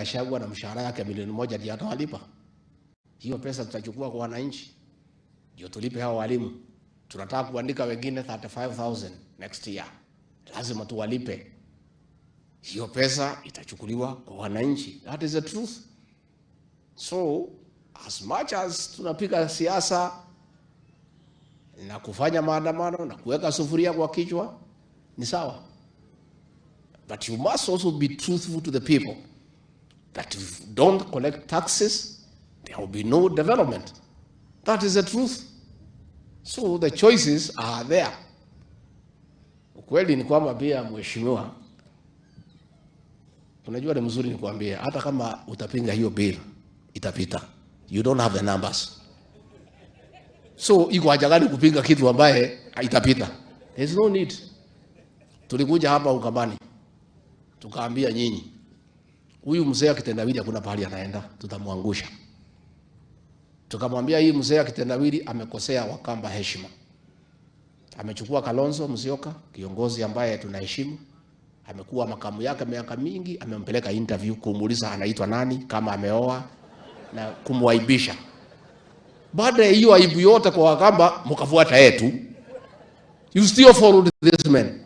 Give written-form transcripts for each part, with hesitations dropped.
Gachagua na mshahara yake 1 milioni ndio atawalipa? Hiyo pesa tutachukua kwa wananchi ndio tulipe hao walimu. Tunataka kuandika wengine 35,000 next year, lazima tuwalipe. Hiyo pesa itachukuliwa kwa wananchi. That is the truth. So as much as tunapiga siasa na kufanya maandamano na kuweka sufuria kwa kichwa ni sawa, but you must also be truthful to the people that if you don't collect taxes, there will be no development. That is the truth. So the choices are there. Ukweli ni kwamba pia, mheshimiwa, unajua ni mzuri nikwambie, hata kama utapinga hiyo bill itapita. You don't have the numbers. So iko haja gani kupinga kitu ambaye itapita? There's no need. Tulikuja hapa Ukambani tukaambia nyinyi, huyu mzee akitendawili hakuna pahali anaenda, tutamwangusha. Tukamwambia hii mzee akitendawili amekosea Wakamba heshima. Amechukua Kalonzo Musyoka, kiongozi ambaye tunaheshimu, amekuwa makamu yake miaka mingi, amempeleka interview kumuuliza anaitwa nani, kama ameoa na kumwaibisha. Baada ya hiyo aibu yote kwa Wakamba, mkafuata yetu. You still followed this man.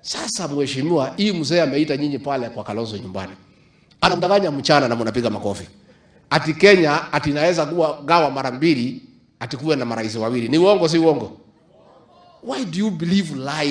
Sasa mheshimiwa, hii mzee ameita nyinyi pale kwa Kalonzo nyumbani, anamdanganya mchana na mnapiga makofi ati Kenya ati inaweza kuwa gawa mara mbili, ati kuwe na marais wawili. Ni uongo, si uongo? Why do you believe lies?